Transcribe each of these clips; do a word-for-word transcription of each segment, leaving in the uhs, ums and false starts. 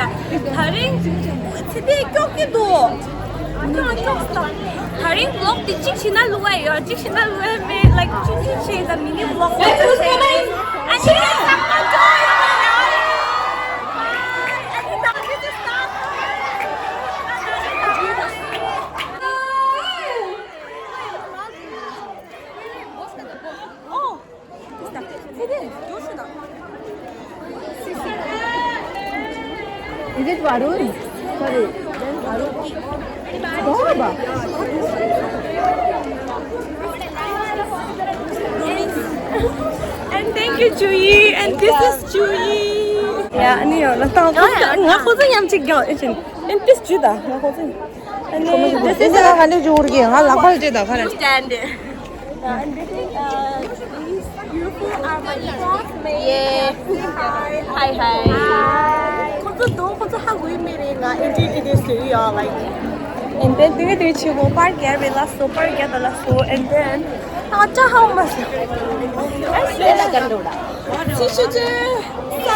ད་རིང་ཚེ་འདི་སྐྱོག་གི་འདུག་ཀྱང་སྐྱོག་སོང་། ད་རིང་vlog དེ་གཅིག་བྱས་ན་བླུག་ཡ་ཡོད། གཅིག་བྱས་ན་བླུག་ཡ་མེད། Like གཅིག་གཅིག་བྱས་ད་mini vlog. Is it Varun? Sorry. Then Varun. Baba. And thank you, Chuyi. And this is Chuyi. Yeah, I know. ང་ཁོ་ཚོ་མཉམ་གཅིག་རྒྱག་ཨེ་ཅིན། And this Juda. ང་ཁོ་ཚོ། And this is ང་ལ་ཇུར་གི་ང་ལག་པ་ལ་ཅི་ད་ཁ་ལ། Stand there. Uh, and this is, uh, these beautiful are my classmates. Yeah. Hi, hi. Hi. ཁོ་ཚོ་དོ་ཁོ་ཚོ་ཧ་གོ་མེད་རེད། ང་ཨེ་ཅི་ཨེ་ཅི་ཟེར་ཡོད་like. And then དེ་དེ་ཆེ་བོ་པར་རྒྱབ་རེད་ལ་སོ། པར་རྒྱབ་ད་ལ་སོ། And then ཨ་ཅག་ཧ་མ་སོ། ཨ་ཤེ་ལ་གན་རོ་ད། སི་ཤུ་ཅེ། ས།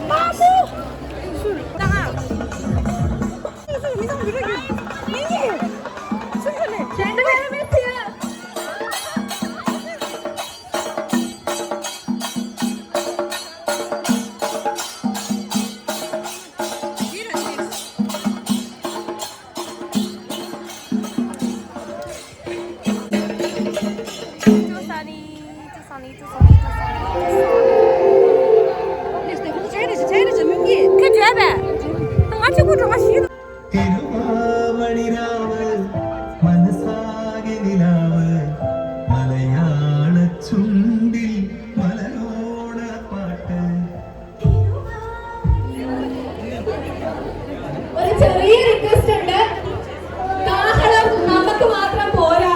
པ་པོ། ད་ཧ། ཁྱོད་བྲོས་པས། ང་གཅིག་པུ་འགྲོ་མ་ཤེས། ഒരു ചെറിയ റിക്വസ്റ്റ് ഉണ്ട്. കാഹളം നമുക്ക് മാത്രം പോരാ.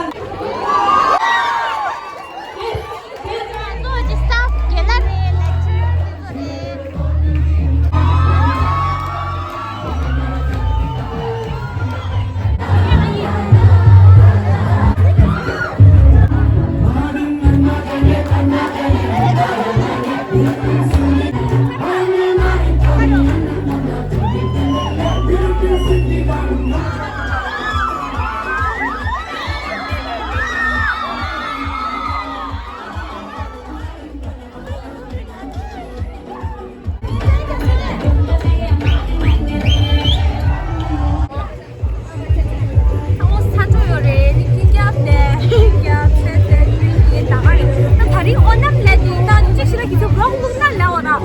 ཨོ་ས་འགྲོ་ཡོད་རེད། ནི་ཀི་རྒྱབ་ནས་ཀི་རྒྱབ་ཚེ་ཚེ་ཀི་ཀི་ད་ག་རེད། ད་ད་རིང་ཨོ་ནམ་ལས་དེ་ད་ཅིག་ཤི་ལ་གི་ཚོ་རོགས་ལུག་ན་ལས་འོ་ན་ཨོ་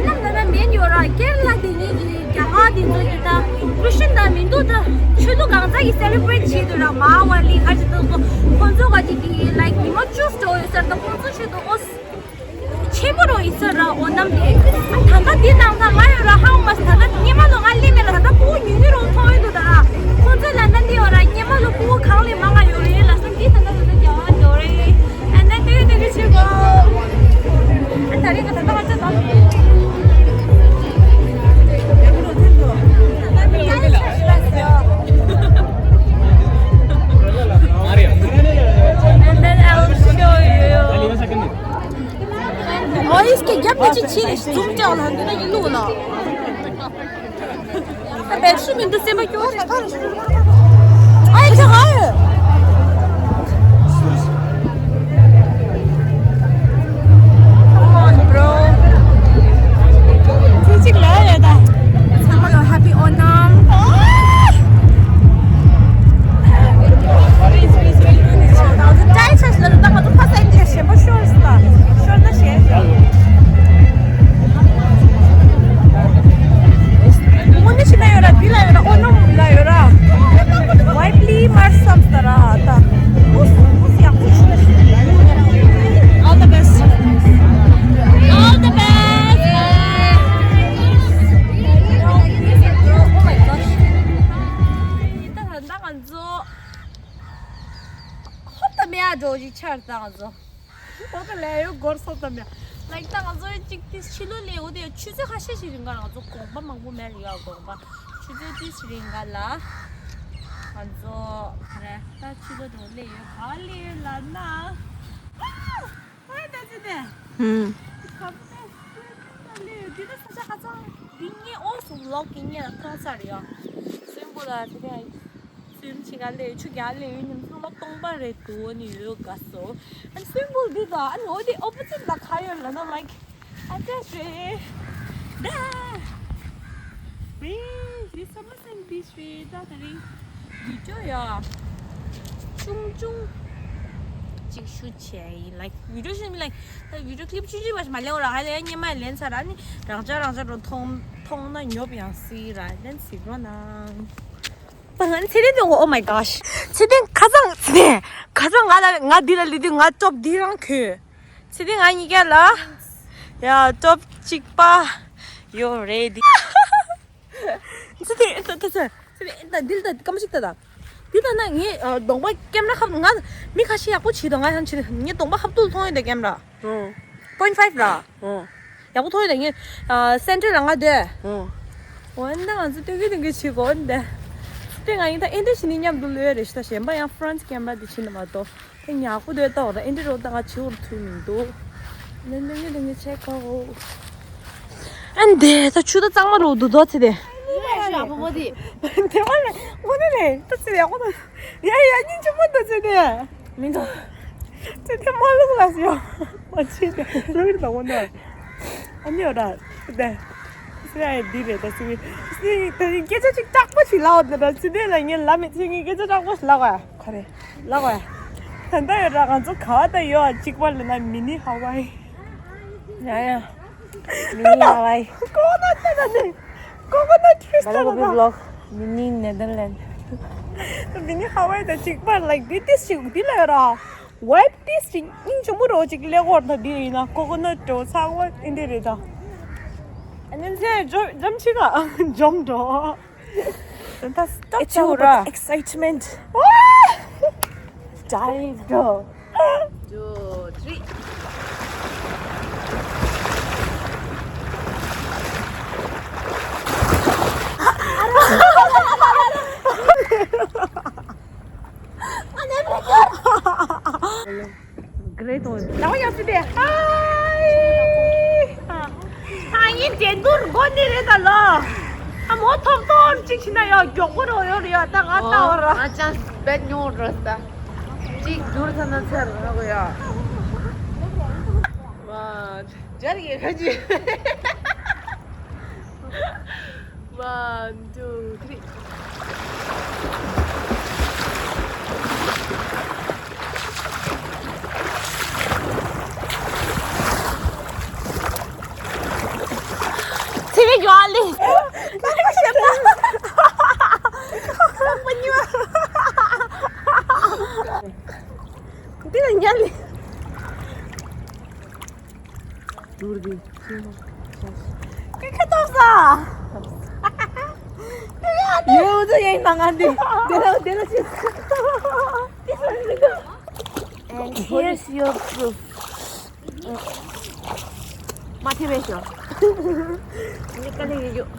ནམ་ན་ན་མེན་ཡོད་ར། ཀེར་ལ་དེ་ནི་གི་རྒྱ་གར་དེ་ཚོ་གི་ད་རུ་ཤིན་ད་མི་འདུག་ད་ཆོས་ལུགས་གང་ཟག་གི་སེ་ལི་བྷི་རེ་ཊི་བྱེད་འདུག་ར། མ་ཝ་ལི་ག་ཅི་ད་ཚོ་ཁོང་ཚོ་ག་ཅི་གི་ལའིཀ་ཉི་མ་བཅུ་འགྲོ་ཡོད་ཟེར། ད་ཁོང་ཚོ་ཆེད་དུ་ཨོ། ཆེན་པོ་རོ་ཡིན་ས་ར་ཨོ་ནམ་དེ། ད་ལྟ་འདི་ནང་ད་ང་ཡོད་ར་ཧང་མ་ད་ལྟ་སྙེ་མ་ལོ་ང་ལི་མེ་ལ་ད་ལྟ་ཕུ་ཉུ་ཉུ་རོ་མཐོང་ཡོད་འདུག་ད་ར། ཁོང་ཚོ་ལ་ན་འདི་ཡོད་ར་སྙེ་མ་ལོ་ཕུ་གང་ལས་མང་ང་ཡོད་རེད་ལ་ས་འདི་ད་ལྟ་ད་ལྟ་རྒྱ་བ་ཡོད་རེད། ཨ་ན་དེ་དེ་གི་ཆེ་གོ། ཨ་ད་རེས་ང་ད་ལྟ་ང་ཚོ་ད། And then I'll show you. ཨོ་ཡིས་ཀྱི་རྒྱབ་ནས་ཅི་ཕྱིར་ཟུམ་ཀྱང་ལ་འདི་ན་ཡིན་ལུགས་ལ། ད་བེད་ཤུ་མི་འདུག་སེམས་པ་སྐྱོ་བ་རེད། ཨ་ཡིས་ཀྱི་ང་ཡོད། Come on, bro. ཚིག་གཅིག་ལ་ཡོད་ད། ཚང་མ་ལ་Happy Onam. All the best. All the best. ད་ད་ང་ཚོ་ཧོབ་ད་མེ་ཨ་འགྲོ་ཞིག་ཆར་ད་ང་ཚོ། ཧོབ་ད་ལས་ཡོད་སྒོར་སོབ་ད་མེ། ལའིཀ་ད་ང་ཚོ་གཅིག་ཏིས་ཕྱི་ལོ་ལས་འོ་དེ་ཆུ་ཚོད་ཁ་ཤས་ཤིག་རིང་ག་ང་ཚོ་དགོངས་པ་མང་པོ་མེད་ལ་ཡོད་དགོངས་པ། ཆུ་ཚོད་ཏིས་རིང་ག་ལ་ང་ཚོ་ག་རེ་ད་ཕྱི་ལོ་དེ་འོ་ལས་ཡོད་ག་ལས་ཡོད་ལ་ན། ཨ་ད་ཅི་དེ། ཧུམ། ད་ལས་ཡོད་འདི་ད་ས་ཆ་ཁ་ཚང་འདི་ངའི་ཨོ། ལོག་གི་ཉེ་ལ་ཐོང་ས་རེད་ཡ། སུན་པོ་ལ་དེ་ནས་སུན་ཆི་ག་ལས་ཆུ་ག་ལས་ཡོད་ཉིན་ཚང་མ་སྟོང་པ་རེད་འདུག་ཨ་ནི་ཡོད་དགའ་སོ། ཨ་ནི་སུན་པོ་འདི་དང་ཨ་ནི་འོ་དེ་ཨོ་པོ་ཛིཊ་ལ་ག་ཡོད་ལ་ན་ལའིཀ་ཨ་ཅག་རེད། ད་རེད་འདི་ས་མ་སན་བི་ཆི་རེད་ད་ད་རེད། བི་ཌིའོ་ཡ། ཆུང་ཆུང་ཅིག་ཞུ་བྱས་ཡིན་ལའིཀ་བི་ཌིའོ་ཞུ་ལའིཀ་ད་བི་ཌིའོ་ཀླིབ་ཆུང་ཆུང་བ་ཞིག་མ་ལེན་འོ་ར་ཧ་ལས་ཉི་མ་ལེན་ཚར་ཨ་ནི་རང་ཅག་རང་ཅག་རོ་མཐོང་མཐོང་ན་ཉོབ་ཡང་སྲིད་ར་ལེན་སྲིད་རོ་ནང་། ད་ང་ཚེ་རིང་དུ་འོ་མའི་གཱཤ། ཚེ་རིང་ཁ་སང་ཚེ་རིང་ཁ་སང་ང་ལ་ང་འདི་ལ་ལི་དུས་ང་ཅོབ་འདི་རང་གོན། ཚེ་རིང་ང་གཉིས་ཀ་ལ་ཡ་ཅོབ་གཅིག་པ་ཡོད་རེད་འདི། ཚེ་རིང་ད་ད་ཚེ་ཚེ་རིང་ད་འདི་ལ་ད་སྐམ་ཞིག་ད་ད། འདི་ད་ན་ངས་གདོང་པ་ཀེམ་ར་ཁབ་ང་མི་ཁ་ཤས་ཡག་པོ་བྱེད་དང་ང་ཡང་བྱེད་ངས་གདོང་པ་ཁབ་ཏུ་མཐོང་ཡོད་ད་ཀེམ་ར། ཨོ། Point five ར། ཨོ། ཡག་པོ་མཐོང་ཡོད་ད་ངས་སེན་ཊར་ལ་ང་སྡོད། ཨོ། འོན་ཏེ་ང་ཚོ་སྟོན་གི་སྟོན་གི་བྱེད་དགོས་འདི། དེ་ང་ཡིན་ད་ཨེ་འདྲ་ཞིག་ནི་མཉམ་དུ་ལོས་རེ་ཞིག་ད་གཞན་པ་ཡང་ཕ་རན་སི་ཀེམ་ར་དེ་ཕྱིན་ནི་མ་གཏོགས་དེ་ཉག་པོ་དེ་ལྟ་བ་ད་ཨེ་འདྲ་རོ་ད་ང་བྱེད་འོར་ཐུབ་མི་འདུག་ནན་སྟོན་གི་སྟོན་གི་བྱེད་དགོས། ཨན་དེ་ད་ཆུ་ད་གཙང་མ་རུ་འདུག་དོ་ཚེ་དེ། ཡ་ཡ་ཡ་བུ་མོ་དེ། དེ་བ་ལ་ངོ་ནས་ལས་ད་ཚེ་དེ་ཡག་པོ་ད། ཡ་ཡ་སྙིང་རྗེ་མོ་ད་ཚེ་དེ། མི་འདུག་ཚེ་དེ་མ་ལུག་ལ་སི་ཡོ། མ་ཆེ་དེ་ལུག་ལ་ངོ་ནས། ཨ་ནི་ཡོད་ར་ཚེ་དེ། ཚེ་དེ་འདི་རེད་ད་ཚེ་དེ། ཚེ་དེ་སྐད་ཆ་ཅིག་དྲག་པོ་ཞིག་ལབ་འོ་ད་ར་ཚེ་དེ་ལ་ངས་ལབ་མེད་ཚེ་ངས་སྐད་ཆ་དྲག་པོ་ཞིག་ལབ་ག་ཁ་རེ། ལགས་བས། ད་ལྟ་ཡོད་ར་ང་ཚོ་ག་བ་ད་ཡོད་ཨ་གཅིག་པ་ལ་ན་མི་ནི་ཧ་ཝའི། ཡ་ཡ། མི་ནི་ཧ་ཝའི། ཀོ་ཀོ་ནཊ་ད་ད་ནི། ཀོ་ཀོ་ནཊ་ཊི་རི་སི་ཊལ་ད་ད། མི་ནི་ནེ་དར་ལེན། མི་ནི་ཧ་ཝའི་ད་གཅིག་པ་ལ་འདི་ཏིས་ཅིག་འདི་ལ་ཡོད་ར། ཝའིབ་ཏིས་ཅིག་སྙིང་རྗེ་མོ་རོ་ཅིག་ལེགས་འོར་ད་འདི་ཡིན་ན་ཀོ་ཀོ་ནཊ་འགྲོ་ཚང་བ་ཨིན་དེ་རེད་ད། ཨ་ནི་ཚེ་འཇོ་འཇམ་ཆི་ད་འཇོམ་འགྲོ། It's all about the excitement. Dive. Two, three. Great one. ལའོ་ཡ་སི་དེ། ཧའི། ཨ། ཨ་ཡིན་དེ་འདུར་དགོ་ནི་རེད་ད་ལོ། ཨ་མོ་ཐོམ་ཐོམ་ཅིག་ཤི་ན་ཡོ་མགྱོགས་པོ་རོ་ཡོ་རེ་ཡོ་ད་ང་ལྟ་བ་ར། ཨ་ཅང་བེད་ཉོ་རོ་ད། ཅིག་འགྱུར་ཚ་ན་ཚར་ར་གོ་ཡ། ཝ། ཇར་གི་ཁ་ཅི། One, two, three. ཚེ་བའི་རྒྱུ་ཨ་ལི། ཁོག་པ་ཉོ། འདི་ལ་ཉལ་ལི། དུར་གི་ཁྱིམ་པ། ཀི་ཁ་ཐོབ་ས། ཡོད་དོ་ཡིན་ན་ང་འདི་དེ་ལ་དེ་ལ་ཅི། And here's your proof. མ་ཐེ་བའི་ཤོ། མི་ཀ་ལེ་ཡོད།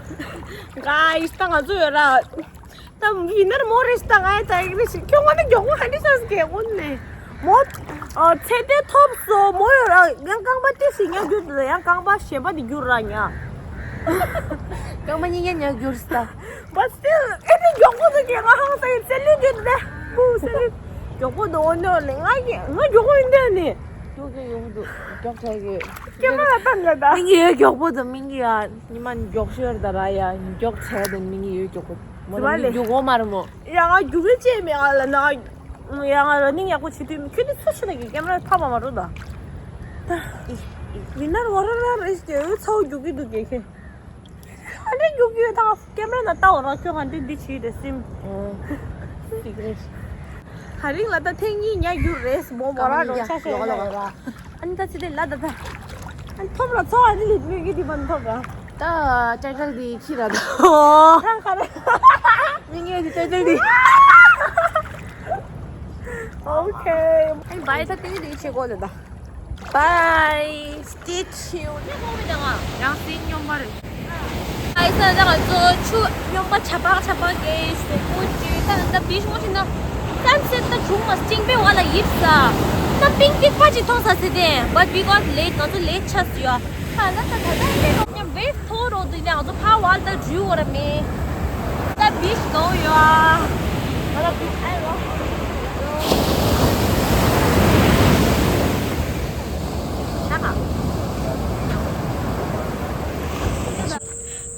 Guys ད་ང་ཚོ་ཡོད་ར། ད་ཝི་ནར་མོ་རེ་ཞིག་ད་ང་ཡ་ཙ་ཡིག་རེ་ཞིག་ཁྱོད་ང་ནི་མགྱོགས་པོ་ཧ་འདྲི་ས་ཟིག་གེ་ཀུན་ནས་མོ། ཨ་ཚེ་དེ་ཐོབ་སོ་མོ་ཡོད་ར་ཡང་རྐང་པ་ཏི་ཞིག་ཉག་རྒྱུ་དེ་ཡང་རྐང་པ་གཞན་པ་དེ་རྒྱུ་ར་ཉག་རྐང་པ་གཉིས་ཀ་ཉག་རྒྱུ་རེད་ད། But still ཨེ་དེ་མགྱོགས་པོ་ཟིག་གེ་ང་ཧང་ས་ཡི་ཚེ་ལུས་རྒྱུ་དེ་མོ་ཚེ་ལུས་མགྱོགས་པོ་དེ་འོ་ནོ་ལེ་ང་གི་ང་མགྱོགས་པོ་ཡིན་དེ་ནི། མགྱོགས་ཀྱི་ཡོང་དུ་མགྱོགས་ཆགས་ཀྱི། ཀེ་མ་ར་བཏང་ག་ད། མིང་གི་ཡོད་མགྱོགས་པོ་དེ་མིང་གི་ཡ་ཉི་མ་མགྱོགས་ཤོར་ད་ར་ཡ་མགྱོགས་ཆགས་དེ་མིང་གི་ཡོད་མགྱོགས་པོ། མོ་ལ་མི་རྒྱུག་གོ་མ་རེད་མོ། ཡ་ང་རྒྱུག་གི་ཅེས་མེད་ང་ལ་ན། ཡ་ང་ར་ནིང་ཡག་པོ་བྱེད་དུས་ཁྱོད་ནི་སུ་ཆུ་ན་གི་ཀེམ་ར་ཐོབ་པ་མ་རུ་ད། མི་ནར་བ་ར་ར་རེ་ཞིག་འོད་ཚའོ་རྒྱུག་གི་འདུག་གེ་ཁེ། ཨ་འདྲ་རྒྱུག་གི་ཡོད་ད་ཀེམ་ར་ན་ལྟ་བ་ར་ཁྱོད་ང་འདི་འདི་བྱེད་དེ་སིམ། སི་ཀ་རེ་ཊི། ཧ་རིང་ལ་ད་ཐེངས་གཉིས་ཉ་རྒྱུག་རེས་མོ་མོ་ར་རོ་ཆ་ཤས་ལ་ཡོད་ར། ཨ་ནི་ད་ཚེ་དེ་ལ་ད་ད། ཨ་ནི་ཐོབ་ལ་ཚོ་ཨ་ནི་ལི་མི་གི་དི་བ་ནི་ཐོབ་ར། ད་ཊའི་ཊལ་དེ་ཁྱི་ར་ད། ཨོ། ཐང་ཁ་ར། མི་ངའི་དི་ཊའི་ཊལ་དེ། ཨོ་ཁེ། ཨ་ནི་བའི་ད་དེ་དེ་ཆེ་གོ་ལ་ད། Bye. Stay tuned. ཡང་སྲིད་སྙོམས་པར། ཨའི་ས་ད་ང་ཚོ་ཆུ་སྙོམས་པ་ཆ་པག་ཆ་པག་གེ་ཟེར་ཀུན་གྱི་ད་ད་བིཆ་མོ་ཆེ་ན་སན་སེ་ཊི་ད་བྱུང་མ་སྤྲིན་པའི་འོག་ལ་ཡིབ་ས་ད་པིང་ཏིག་པ་ཅིག་མཐོང་ས་ཟེར་ཏེ། But we got late. ང་ཚོ་ལེ་ཊི་ཆགས་སོང་ཡ། ད་ད་ད་ད་ད་ཡིན་ནོ་མཉམ་བེ་ཐོ་རོ་དུ་ནས་ང་ཚོ་ཕ་ཝལ་ད་འཇུ་བོ་ར་མེ། ད་བིཤ་གོ་ཡོ་ཨ། ང་ད་བིཤ་ཨ་ཡོ།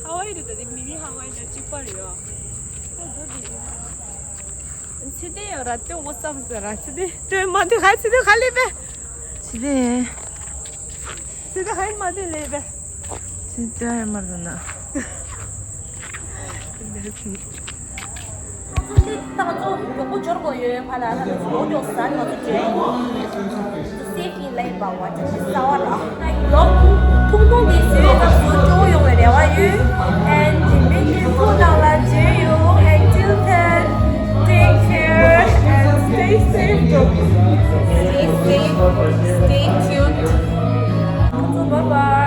ཧ་ཝའི་རེད་ད་དེ་མི་ནི་ཧ་ཝའི་ད་གཅིག་པ་རེད་ཡོ། ཚེ་བརྟན་ཡོད་ར་ལྟོས་འོ་བསམ་ཟེར་ར་ཚེ་བརྟན་ལྟོས་མ་ལྟོས་ཧ་ཚེ་བརྟན་ཧ་ལས་པས། ཚེ་བརྟན། ཚེ་བརྟན་ཧ་མ་ལྟོས་ལས་པས། ཚེ་བརྟན་ཧ་མ་ལྟོས་ན། ད་ང་ཚོ་མགྱོགས་པོ་འབྱོར་དགོས་ཡོད་ཕ་ལ་ལ་ང་ཚོ་ལོ་མགྱོགས་ཟ་ང་ཚོ་འབྱོར་ཡིན། Safely late, but what is the sour? ལོ་ཐུང་ཐུང་འདི་བཟོས་ཙམ་བཟོ་སྤྲོ་ཡོང་བའི་རེ་བ་ཡོད། And རིན་པོ་ཆེ་ཁོ་ནང་ལ་མཇལ་ཡོང་། Until then, take care and stay safe. Stay safe, stay tuned. Bye bye.